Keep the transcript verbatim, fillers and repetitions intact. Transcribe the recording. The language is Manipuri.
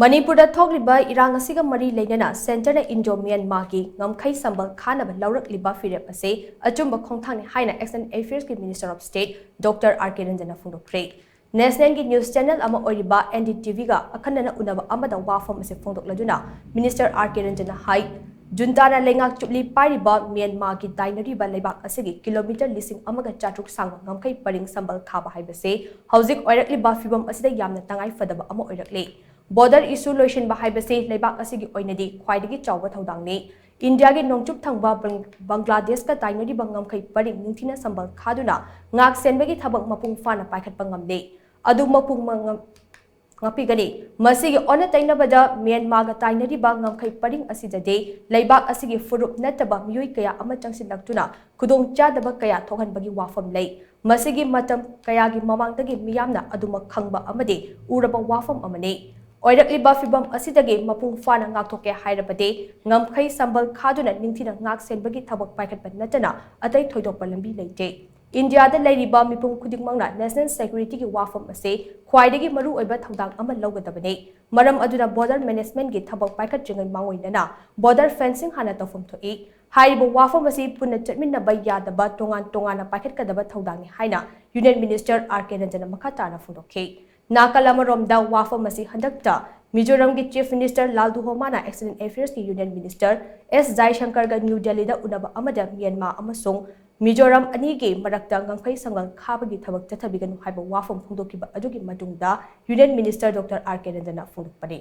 ꯃꯅꯤꯄꯨꯔꯗ ꯊꯣꯛꯂꯤꯕ ꯏꯔꯥꯡ ꯑꯁꯤꯒ ꯃꯔꯤ ꯂꯩꯅꯅ ꯁꯦꯟꯇꯔꯅ ꯏꯟꯗꯣ ꯃ꯭ꯌꯥꯟꯃꯥꯔꯒꯤ ꯉꯝꯈꯩ ꯁꯝꯕꯜ ꯈꯥꯅꯕ ꯂꯧꯔꯛꯂꯤꯕ ꯐꯤꯔꯦꯞ ꯑꯁꯤ ꯑꯆꯨꯝꯕ ꯈꯣꯡꯊꯥꯡꯅꯤ ꯍꯥꯏꯅ External Affairsꯀꯤ Minister of State Doctor R K Ranjana ꯐꯣꯡꯗꯣꯛꯈ꯭ꯔꯦ꯫ Nationalꯒꯤ news channel ꯑꯃ ꯑꯣꯏꯔꯤꯕ N D T Vꯒ ꯑꯈꯟꯅꯅ ꯎꯅꯕ ꯑꯃꯗ ꯋꯥꯐꯝ ꯑꯁꯤ ꯐꯣꯡꯗꯣꯛꯂꯗꯨꯅ Minister R K Ranjana ꯍꯥꯏ, ꯖꯨꯟꯇꯥꯅ ꯂꯩꯉꯥꯛ ꯆꯨꯞꯂꯤ ꯄꯥꯏꯔꯤꯕ ꯃ꯭ꯌꯥꯟꯃꯥꯔꯒꯤ ꯇꯥꯏꯅꯔꯤꯕ ꯂꯩꯕꯥꯛ ꯑꯁꯤꯒꯤ ꯀꯤꯂꯣꯃꯤꯇꯔ ꯂꯤꯁꯤꯡ ꯑꯃꯒ ꯆꯥꯇ꯭ꯔꯨꯛ ꯁꯥꯡꯕ ꯉꯝꯈꯩ ꯄꯔꯤꯡ ꯁꯝꯕꯜ ꯈꯥꯕ ꯍꯥꯏꯕꯁꯤ ꯍꯧꯖꯤꯛ ꯑꯣꯏꯔꯛꯂꯤꯕ ꯐꯤꯚꯝ ꯑꯁꯤꯗ ꯌꯥꯝꯅ ꯇꯉꯥꯏ ꯐꯗꯕ ꯑꯃ ꯑꯣꯏꯔꯛꯂꯦ꯫ Border issue ꯂꯣꯏꯁꯤꯟꯕ ꯍꯥꯏꯕꯁꯤ ꯂꯩꯕꯥꯛ ꯑꯁꯤꯒꯤ ꯑꯣꯏꯅꯗꯤ ꯈ꯭ꯋꯥꯏꯗꯒꯤ ꯆꯥꯎꯕ ꯊꯧꯗꯥꯡꯅꯤ꯫ ꯏꯟꯗꯤꯌꯥꯒꯤ ꯅꯣꯡꯆꯨꯞ ꯊꯪꯕ ꯕꯪ-, ꯕꯪꯒ꯭ꯂꯥꯗꯦꯁꯀ ꯇꯥꯏꯅꯔꯤꯕ ꯉꯝꯈꯩ ꯄꯔꯤꯡ ꯅꯤꯡꯊꯤꯅ ꯁꯝꯕꯜ ꯈꯥꯗꯨꯅ ꯉꯥꯛ ꯁꯦꯟꯕꯒꯤ ꯊꯕꯛ ꯃꯄꯨꯡ ꯐꯥꯅ ꯄꯥꯏꯈꯠꯄ ꯉꯝꯂꯦ꯫ ꯑꯗꯨ ꯃꯄꯨꯡ ꯉꯝ-, ꯉꯥꯛꯄꯤꯒꯅꯤ꯫ ꯃꯁꯤꯒꯤ ꯑꯣꯟꯅ ꯇꯩꯅꯕꯗ ꯃ꯭ꯌꯥꯟꯃꯥꯔꯒ ꯇꯥꯏꯅꯔꯤꯕ ꯉꯝꯈꯩ ꯄꯔꯤꯡ ꯑꯁꯤꯗꯗꯤ ꯂꯩꯕꯥꯛ ꯑꯁꯤꯒꯤ ꯐꯨꯔꯨꯞ ꯅꯠꯇꯕ ꯃꯤꯑꯣꯏ ꯀꯌꯥ ꯑꯃ ꯆꯪꯁꯤꯜꯂꯛꯇꯨꯅ ꯈꯨꯗꯣꯡꯆꯥꯗꯕ ꯀꯌꯥ ꯊꯣꯛꯍꯟꯕꯒꯤ ꯋꯥꯐꯝ ꯂꯩ꯫ ꯃꯁꯤꯒꯤ ꯃꯇꯝ ꯀꯌꯥꯒꯤ ꯃꯃꯥꯡꯗꯒꯤ ꯃꯤꯌꯥꯝꯅ ꯑꯗꯨꯃꯛ ꯈꯪꯕ ꯑꯃꯗꯤ ꯎꯔꯕ ꯋꯥꯐꯝ ꯑꯃꯅꯤ꯫ ꯑꯣꯏꯔꯛꯂꯤꯕ ꯐꯤꯚꯝ ꯑꯁꯤꯗꯒꯤ ꯃꯄꯨꯡ ꯐꯥꯅ ꯉꯥꯛꯊꯣꯛꯀꯦ ꯍꯥꯏꯔꯕꯗꯤ ꯉꯝꯈꯩ ꯁꯝꯕꯜ ꯈꯥꯗꯨꯅ ꯅꯤꯡꯊꯤꯅ ꯉꯥꯛ ꯁꯦꯟꯕꯒꯤ ꯊꯕꯛ ꯄꯥꯏꯈꯠꯄ ꯅꯠꯇꯅ ꯑꯇꯩ ꯊꯣꯏꯗꯣꯛꯄ ꯂꯝꯕꯤ ꯂꯩꯇꯦ꯫ ꯏꯟꯗꯤꯌꯥꯗ ꯂꯩꯔꯤꯕ ꯃꯤꯄꯨꯝ ꯈꯨꯗꯤꯡꯃꯛꯅ national securityꯒꯤ ꯋꯥꯐꯝ ꯑꯁꯤ ꯈ꯭ꯋꯥꯏꯗꯒꯤ ꯃꯔꯨꯑꯣꯏꯕ ꯊꯧꯗꯥꯡ ꯑꯃ ꯂꯧꯒꯗꯕꯅꯤ꯫ ꯃꯔꯝ ꯑꯗꯨꯅ border managementꯀꯤ ꯊꯕꯛ ꯄꯥꯏꯈꯠꯇ꯭ꯔꯤꯉꯩ ꯃꯥꯡꯑꯣꯏꯅꯅ border fencing ꯍꯥꯟꯅ ꯇꯧꯐꯝ ꯊꯣꯛꯏ꯫ ꯍꯥꯏꯔꯤꯕ ꯋꯥꯐꯝ ꯑꯁꯤ ꯄꯨꯟꯅ ꯆꯠꯃꯤꯟꯅꯕ ꯌꯥꯗꯕ ꯇꯣꯉꯥꯟ ꯇꯣꯉꯥꯟꯅ ꯄꯥꯏꯈꯠꯀꯗꯕ ꯊꯧꯗꯥꯡꯅꯤ ꯍꯥꯏꯅ Union Minister R K Ranjana ꯃꯈꯥ ꯇꯥꯅ ꯐꯣꯡꯗꯣꯛꯈꯤ꯫ ꯅꯥꯀꯜ ꯑꯃꯔꯣꯝꯗ ꯋꯥꯐꯝ ꯑꯁꯤ ꯍꯟꯗꯛꯇ ꯃꯤꯖꯣꯔꯥꯝꯒꯤ Chief Minister ꯂꯥꯜꯗꯨꯍꯣꯃꯥꯅ External Affairsꯀꯤ Union Minister S ꯖꯥꯏꯁꯪꯀꯔꯒ ꯅ꯭ꯌꯨ ꯗꯦꯜꯂꯤꯗ ꯎꯅꯕ ꯑꯃꯗ ꯃ꯭ꯌꯥꯟꯃꯥꯔ ꯑꯃꯁꯨꯡ ꯃꯤꯖꯣꯔꯥꯝ ꯑꯅꯤꯒꯤ ꯃꯔꯛꯇ ꯉꯝꯈꯩ ꯁꯝꯕꯜ ꯈꯥꯕꯒꯤ ꯊꯕꯛ ꯆꯠꯊꯕꯤꯒꯅꯨ ꯍꯥꯏꯕ ꯋꯥꯐꯝ ꯐꯣꯡꯗꯣꯛꯈꯤꯕ ꯑꯗꯨꯒꯤ ꯃꯇꯨꯡꯗ Union Minister Doctor R K Ranjana ꯐꯣꯡꯗꯣꯛꯄꯅꯤ꯫